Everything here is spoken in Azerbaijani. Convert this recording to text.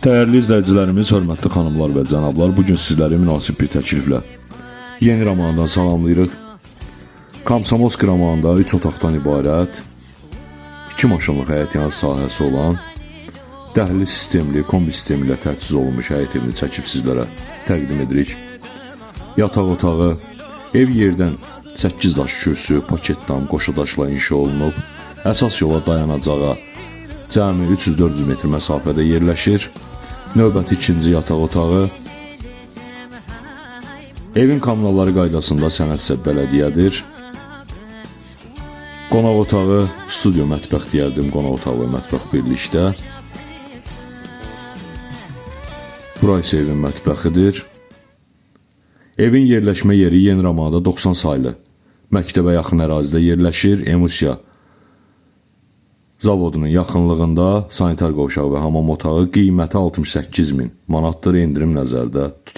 Dəyərli izləyicilərimiz, hörmətli xanımlar və cənablar, bu gün sizləri münasib bir təkliflə Yeni Romandan salamlayırıq. Komsomolski romanında 3 otaqdan ibarət, 2 maşınlıq həyətyanı sahəsi olan dəhliz sistemli, kombi sistemi ilə təchiz olunmuş həyət evini çəkib sizlərə təqdim edirik. Yataq otağı, ev yerdən 8 daş kürsü, paket dam, qoşa daşla inşa olunub. Əsas yola dayanacağa cəmi 300-400 metr məsafədə yerləşir. Növbəti ikinci yataq otağı. Evin kommunalları qaydasında sənədsə bələdiyyədir. Qonaq otağı, studiyo mətbəx deyərdim, qonaq otağı və mətbəx birlikdə. Bura isə evin mətbəxidir. Evin yerləşmə yeri Yeni Ramada 90 saylı məktəbə yaxın ərazidə yerləşir. Emusiya zavodunun yaxınlığında sanitar qovşağı və hamam otağı, qiyməti 68 min manatdır, endirim nəzərdə tutulur.